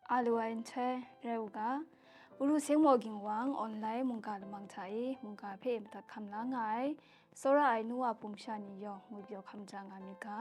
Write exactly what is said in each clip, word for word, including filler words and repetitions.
A lu ai nhtoi rai u ga, Uru Seng Maw Ging Wang online mungga lamang hta e mungga hpe madat hkam la nga ai, tsawra ai nu wa pum sha ni yawng ngwi pyaw hkam ja nga myit ga.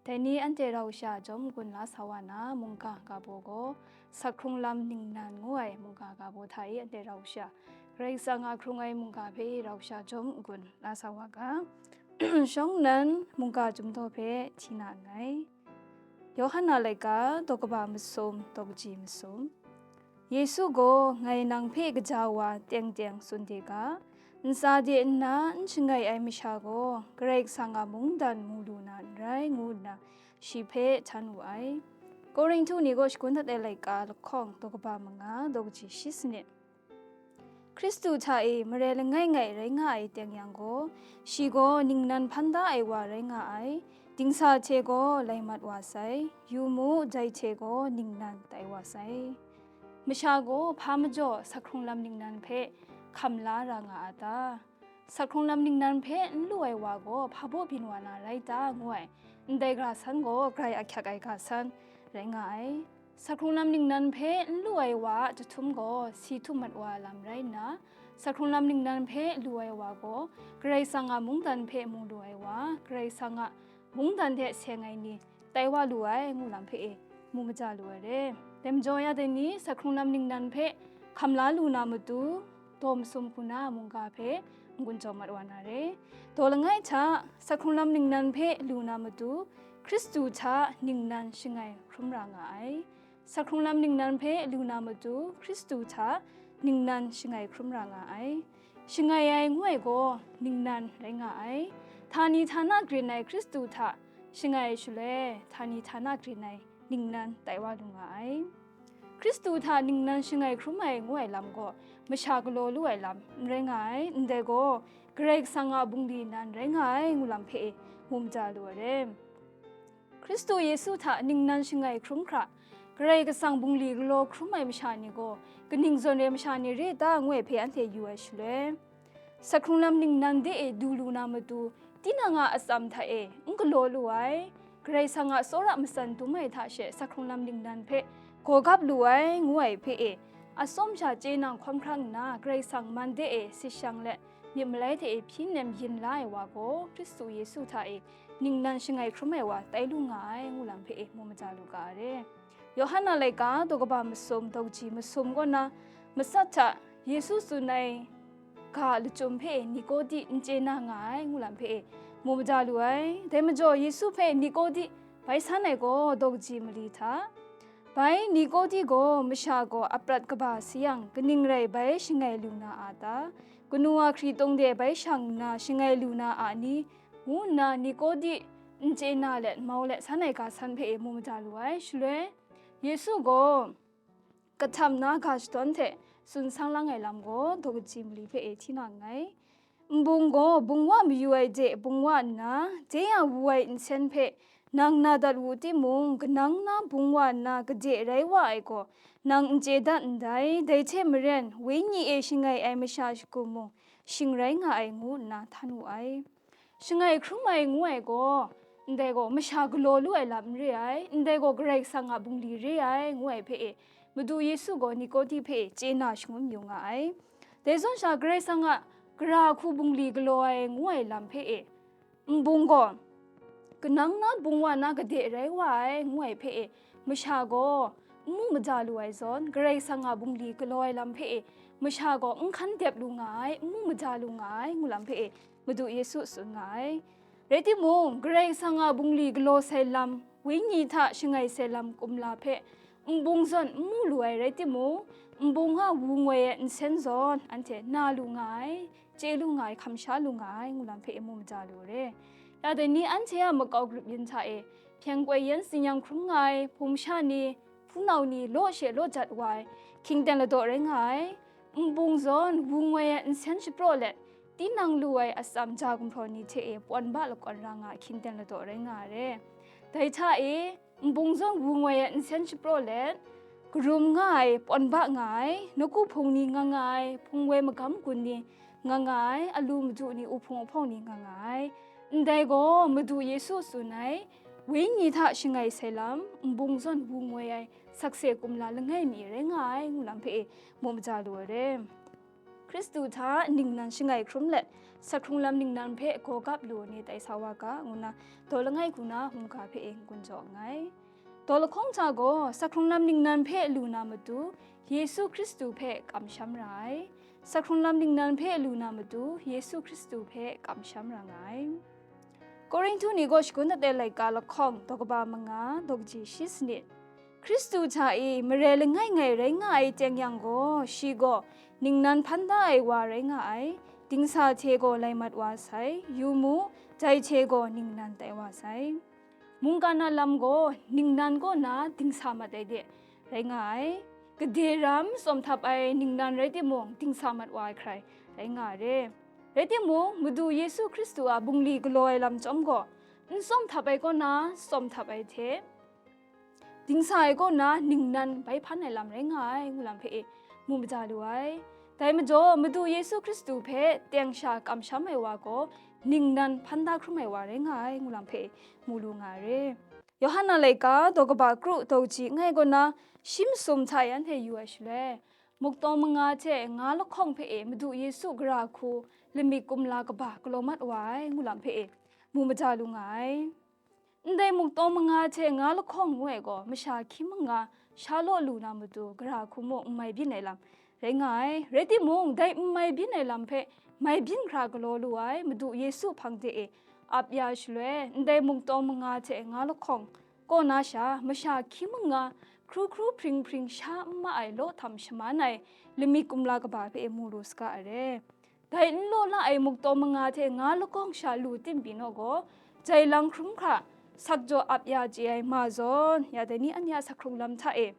Dai ni anhte rau sha jawm n-gun la sa wa na mungga ga baw gaw, Sak Hkrung Lam Ningnan ngu ai mungga ga baw hta e anhte rau sha, Karai Kasang a hkrung ai mungga hpe rau sha jawm n-gun la sa wa ga. Shawng nnan mungga Chyum Daw hpe hti na nngai. Yawhan a laika, daw kaba masum, daw kaji masum. Yesu gaw, "Ngai nang hpe kaja wa teng teng tsun de ga, ntsa de nna n shangai ai masha gaw, Karai Kasang a mungdan mu lu na n rai," ngu nna shi hpe htan wu ai. Korinhtu ni kaw shagun dat ai laika lahkawng, daw kaba manga, daw kaji shi sanit. Hkristu hta e mare langai ngai rai nga ai teng yang gaw, shi gaw ningnan hpan da ai wa rai nga ai, dingsa hte gaw lai mat wa sai, yu mu, dai hte gaw ningnan tai wa sai. Masha gaw hpa majaw Sak Hkrung Lam Ningnan hpe hkam la ra nga a ta? Sak Hkrung Lam Ningnan hpe n lu ai wa gaw hpa baw byin wa na rai ta? Ngu ai. Ndai ga san gaw grai ahkyak ai ga san rai nga ai. Sak Hkrung Lam Ningnan hpe n lu ai wa a jahtum gaw si htum mat wa ai lam rai nna, Sak Hkrung Lam Ningnan hpe lu ai wa gaw Karai Kasang a mungdan hpe mu lu ai wa, Karai Kasang a mungdan hte seng ai ni tai wa lu ai, ngu lam hpe e mu maja lu ai re. Dai majaw ya dai ni Sak Hkrung Lam Ningnan hpe hkam la lu na matu, daw masum hku na mungga hpe n-gun jaw mat wa na re. Daw langai hta, Sak Hkrung Lam Ningnan hpe lu na matu, Hkristu hta ningnan shangai hkrum ra nga ai. Sak Hkrung Lam Ningnan hpe lu na matu, Hkristu hta ningnan shangai hkrum ra nga ai. Shangai ai ngu ai gaw ningnan rai nga ai. Htani htana grin ai Hkristu hta shangai ai shaloi, htani htana grin ai ningnan tai wa lu nga ai. Hkristu hta ningnan shangai hkrum ai ngu ai lam gaw, masha galaw lu ai lam n rai nga ai, ndai gaw, Karai Kasang a bungli nan rai nga ai, ngu lam hpe e mu maja lu ai re. Hkristu Yesu hta ningnan shangai hkrum hkra, Karai Kasang bungli galaw hkrum ai masha ni gaw, kaning zawn re ai masha ni re ta, ngu ai hpe anhte yu ai shaloi, Sak Hkrung Lam Ningnan de e du lu na matu, tinang a atsam hta e n galaw lu ai, Karai Kasang a tsawra matsan dum ai hta she Sak Hkrung Lam Ningnan hpe gaw gap lu ai, ngu ai hpe e, atsawm sha chye nang hkawm hkra nna, Karai Kasang man de e sit shang let, myit malai hte e hpyi nem yin la ai wa gaw, Hkristu Yesu hta e ningnan shangai hkrum ai wa tai lu nga ai, ngu lam hpe e mu maja lu ga ai re. Yawhan a laika, daw kaba masum, daw kaji masum kaw na, matsat hta Yesu tsun ai ga lachyum hpe Nikodi n chye na nga ai, ngu lam hpe e mu maja lu ai. Dai majaw Yesu hpe Nikodi bai san ai gaw daw kaji mali hta. Bai Nikodi gaw masha gaw aprat kaba sayang, kaning rai bai shangai lu na a ta? Kanu a hkritung de bai shang nna shangai lu na a ni? Ngu nna Nikodi n chye na let, mau let san ai ga san hpe e mu maja lu ai. Shaloi, Yesu gaw kahtam na ga shadawn hte tsun sang lang ai lam gaw daw kaji mali hpe e hti na nngai. Nbung gaw bung wa mayu ai de bung wa nna, de a wu ai nsen hpe nang na dat wu timung, kanang na bung wa nna gade rai wa ai gaw, nang n chye dat ndai. Dai hte maren, Wenyi e shangai ai masha shagu mung, shing rai nga ai, ngu nna htan wu ai. Shangai hkrum ai ngu ai gaw, ndai gaw masha galaw lu ai lam n re ai, ndai gaw Karai Kasang a bungli re ai, ngu ai hpe e, Madu Yesu gaw Nikodi hpe e chye na shangun yu nga ai. Dai zawn sha, Karai Kasang a gara hku bungli galaw ai ngu ai lam hpe e, nbung gaw kanang na bung wa na gade rai wa ai, ngu ai hpe e, masha gaw n mu maja lu ai zawn, Karai Kasang a bungli galaw ai lam hpe e, masha gaw n hkan dep lu nga ai, n mu maja lu nga ai, ngu lam hpe e, Madu Yesu tsun nga ai. Rai timung, Karai Kasang a bungli galaw sai lam, Wenyi hta shangai sai lam kumla hpe, nbung zawn n mu lu ai rai timung, nbung a wu ngoi ai nsen zawn anhte na lu nga ai, chye lu nga ai, hkam sha lu nga ai, ngu lam hpe e mu maja lu re. Ya dai ni anhte a makau grup yin hta e, hpyen koi yan tsin-yam hkrum nga ai, hpung sha ni, hpunau ni law she law jat wa ai, hkyingten ladaw rai nga ai, nbung zawn wu ngoi ai nsen shapraw let, tinang lu ai atsam ja gumhpraw ni hte e pawn ba lakawn ra nga ai hkyingten ladaw rai nga ai re. Dai hta e, nbung zawn wu ngoi ai nsen shapraw let, karum nga ai, pawn ba nga ai, nawku hpung ni nga nga ai, hpung woi magam gun ni nga nga ai, alu madu ni uhpung ahpawng ni nga nga ai. Ndai gaw Madu Yesu tsun ai, Wenyi hta shangai sai lam, nbung zawn wu ngoi ai, sakse kumla langai mi rai nga ai, ngu lam hpe e mu maja lu ai re. Hkristu hta ningnan shangai hkrum let, sakhkrung lam ningnan hpe gaw gap lu ai ni tai sa wa ga, ngu na daw langai hku na mungga hpe e n-gun jaw nngai. Daw lahkawng hta gaw, sakhkrung lam ningnan hpe lu na matu, Yesu Hkristu hpe kamsham ra ai. Sakhkrung lam ningnan hpe lu na matu, Yesu Hkristu hpe kamsham ra nga ai. Korinhtu ni gaw shagun dat ai laika lahkawng, daw kaba manga, daw kaji shi sanit. Hkristu hta e mare langai ngai rai nga ai teng yang gaw, shi gaw ningnan hpan da ai wa rai nga ai, dingsa hte gaw lai mat wa sai, yu mu, dai hte gaw ningnan tai wa sai. Mungkan a lam gaw ningnan kaw na dingsa mat ai de rai nga ai. Gade ram tsawm htap ai ningnan rai timung, dingsa mat wa ai hkrai rai nga ai re. Rai timung, Madu Yesu Hkristu a bungli galaw ai lam chyawm gaw, n tsawm htap ai kaw na tsawm htap ai hte, dingsa ai kaw na ningnan bai hpan ai lam rai nga ai, ngu lam hpe e mu maja lu ai. Dai majaw, Madu Yesu Hkristu hpe teng sha kamsham ai wa gaw, ningnan hpan da hkrum ai wa rai nga ai, ngu lam hpe e mu lu nga ai re. Yawhan a laika, daw kaba kru, daw kaji langai kaw na, shi masum hta e anhte yu ai shaloi, muktawng manga hte nga lahkawng hpe e Madu Yesu gara hku lamik kumla kaba galaw mat wa ai, ngu lam hpe e mu maja lu nga ai. Ndai muktawng manga hte nga lahkawng ngu ai gaw, masha hkying manga sha law lu na matu, gara hku mung n mai byin ai lam rai nga ai. Rai timung, dai n mai byin ai lam hpe mai byin hkra galaw lu ai Madu Yesu hpang de e ap ya shaloi, ndai muktawng manga hte nga lahkawng kaw na sha, masha hkying manga hkru hkru hpring hpring sha n ma ai law htam shaman ai lamik kumla kaba hpe e mu lu saga ai re. Dai n law la ai muktawng manga hte nga lahkawng sha lu tim pyi naw gaw, jai lang hkrum hkra, sakjaw ap ya chye ai ma zawn, ya dai ni anhte a sakhkrung lam hta e,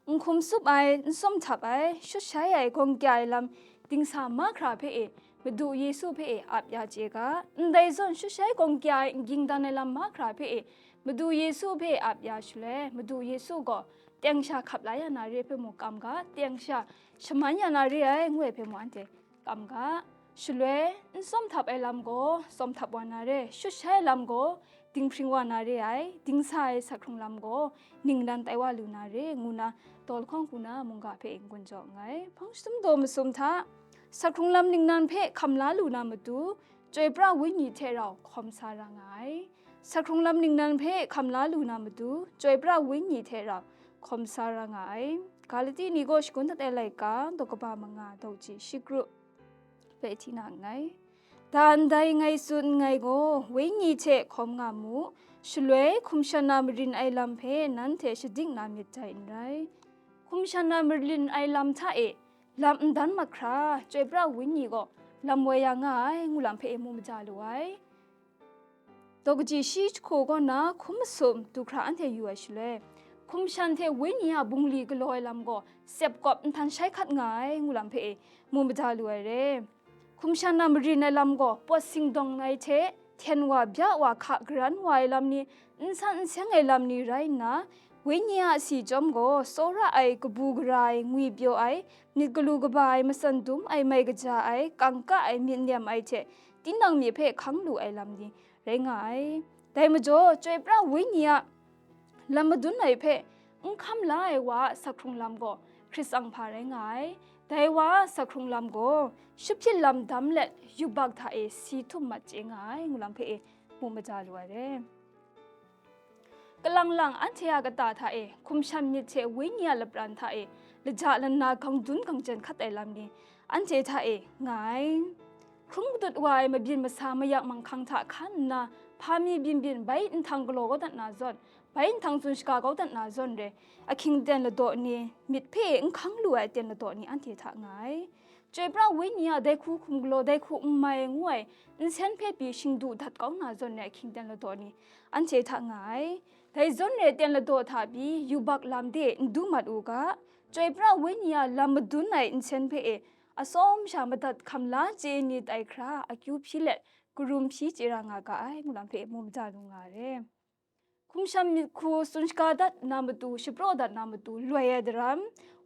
n hkum tsup ai, n tsawm htap ai, shut shai ai, gawng kya ai lam dingsa mahkra hpe e, Madu Yesu hpe e ap ya chye ga. Ndai zawn shut shai gawng kya ai, n ging dan ai lam mahkra hpe e, Madu Yesu hpe e ap ya shaloi, Madu Yesu gaw teng sha hkap la ya na re ai hpe mung kam ga, teng sha shaman ya na re ai, ngu ai hpe mung anhte kam ga. Shaloi, n tsawm htap ai lam gaw tsawm htap wa na re, shut shai ai lam gaw dinghpring wa na re ai, dingsa ai sakhkrung lam gaw ningnan tai wa lu na re, ngu na daw lahkawng hku na mungga hpe n-gun jaw nngai. Hpang jahtum daw masum hta, sakhkrung lam ningnan hpe hkam la lu na matu, Chyoi pra Wenyi hte rau hkawm sa ra nga ai. Sakhkrung lam ningnan hpe hkam la lu na matu, Chyoi pra Wenyi hte rau hkawm sa ra nga ai. Galati ni gaw shagun dat ai laika, daw kaba manga, daw kaji shi kru hpe hti na nngai. Da ndai ngai tsun nngai gaw, Wenyi hte hkawm nga mu, shaloi hkum shan na marin ai lam hpe nanhte shading na myit dai n rai. Hkum shan na marin ai lam hta e lam n dan mahkra, Chyoi pra Wenyi gaw lam woi ya nga ai, ngu lam hpe e mu maja lu ai. Daw kaji shi jahku kaw na hkum masum du hkra anhte yu ai shaloi, hkum shan hte Wenyi a bungli galaw ai lam gaw sep kawp nhtan shai hkat nga ai, ngu lam hpe e mu maja lu ai re. Hkum shan na marin ai lam gaw pawt singdawng ai hte hten wa bya wa hka garan wa ai lam ni, n san n seng ai lam ni rai nna, Wenyi a si chyawm gaw tsawra ai, kabu gara ai, ngwi pyaw ai, myit galu kaba ai, matsan dum ai, mai kaja ai, kangka ai, myit nem ai hte tinang myit hpe hkang lu ai lam ni rai nga ai. Dai majaw, Chyoi pra Wenyi a lam madun ai hpe n hkam la ai wa a sakhkrung lam gaw Hkrit tsang hpa rai nga ai. Dai wa a sakhkrung lam gaw shut hpyit lam dam let, yubak hta e si htum mat chye nga ai, ngu lam hpe e mu maja lu ai re. Kalang lang anhte a kata hta e, hkum shan myit hte Wenyi a lapran hta e, laja lana gang dun gang jen hkat ai lam ni anhte hta e nga ai. Hkrung gadut wa ai mabyin masa mayak manghkang hta hkan nna, hpa mi byin byin bai nhtang galaw kau dat na zawn, bai nhtang tsun shaga kau dat na zawn re, ahkying ten ladaw ni, myit hpe e n hkang lu ai ten ladaw ni anhte hta nga ai. Chyoi pra Wenyi a dai hku hkum galaw, dai hku n mai ngu ai nsen hpe pyi shingdu dat kau na zawn re, ahkying ten ladaw ni anhte hta nga ai. Dai zawn re, ten ladaw hta pyi yubak lam de n du mat u ga, Chyoi pra Wenyi a lam madun ai nsen hpe e atsawm sha madat hkam la chye ni tai hkra akyu hpyi let, karum hpyi chye ra nga ga ai, ngu lam hpe mu maja lu nga ai re. Hkum shan myit hku tsun shaga dat na matu, shapraw dat na matu, loi ai daram,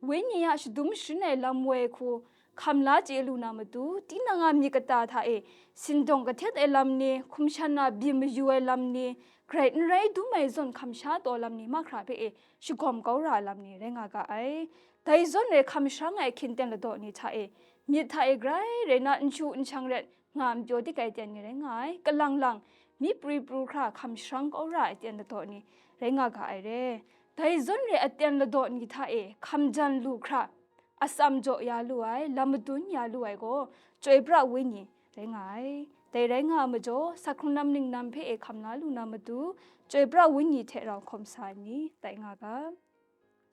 Wenyi a shadum sharin ai lam woi hku hkam la chye lu na matu, tinang a myit kata hta e sindawng kahtet ai lam ni, hkum shan na byin mayu ai lam ni, grai n rai dum ai zawn hkamsha taw lam ni mahkra hpe e shagawm kau ra lam ni rai nga ga ai. Dai zawn e hkam sharang ai hkinten ladaw ni hta e, myit hta e grai rai na n chyu n shang ret nga n pyaw dik ai ten ni rai nga ai. Kalang lang, myi pri pru hkra hkam sharang kau ra ai ten ladaw ni rai nga ga ai re. Dai zawn re aten ladaw ni hta e hkam jan lu hkra, atsam jaw ya lu ai, lam madun ya lu ai gaw, chyoi pra wenyi rai nga ai. Dai rai nga ai majaw, sak hkrung lam ningnan hpe e hkam la lu na matu, chyoi pra wenyi hte rau hkawm sa ai ni, tai nga ga.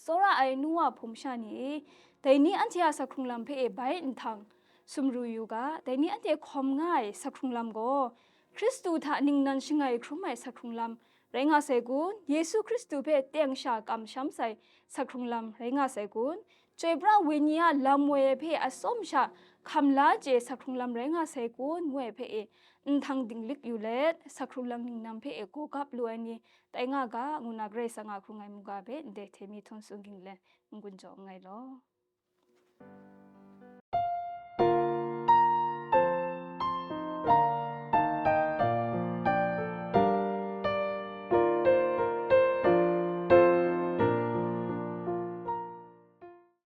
Tsawra ai nu wa hpung sha ni e, dai ni anhte a sak hkrung lam hpe e bai nhtang sumru yu ga, dai ni anhte hkawm nga ai sak hkrung lam gaw, Hkristu hta ningnan shangai hkrum ai sak hkrung lam rai nga sai kun, Yesu Hkristu hpe teng sha kamsham sai sak hkrung lam rai nga sai kun, chyoi pra wenyi a lam woi ai hpe atsawm sha hkam la chye sak hkrung lam rai nga sai kun, ngu ai hpe e nhtang dinglik yu let, sak hkrung lam ningnan hpe e gawgap lu ai ni tai nga ga, ngu na Karai Kasang a hkrung ai mungga hpe ndai hte mi htawn tsun ging let n-gun jaw nngai law.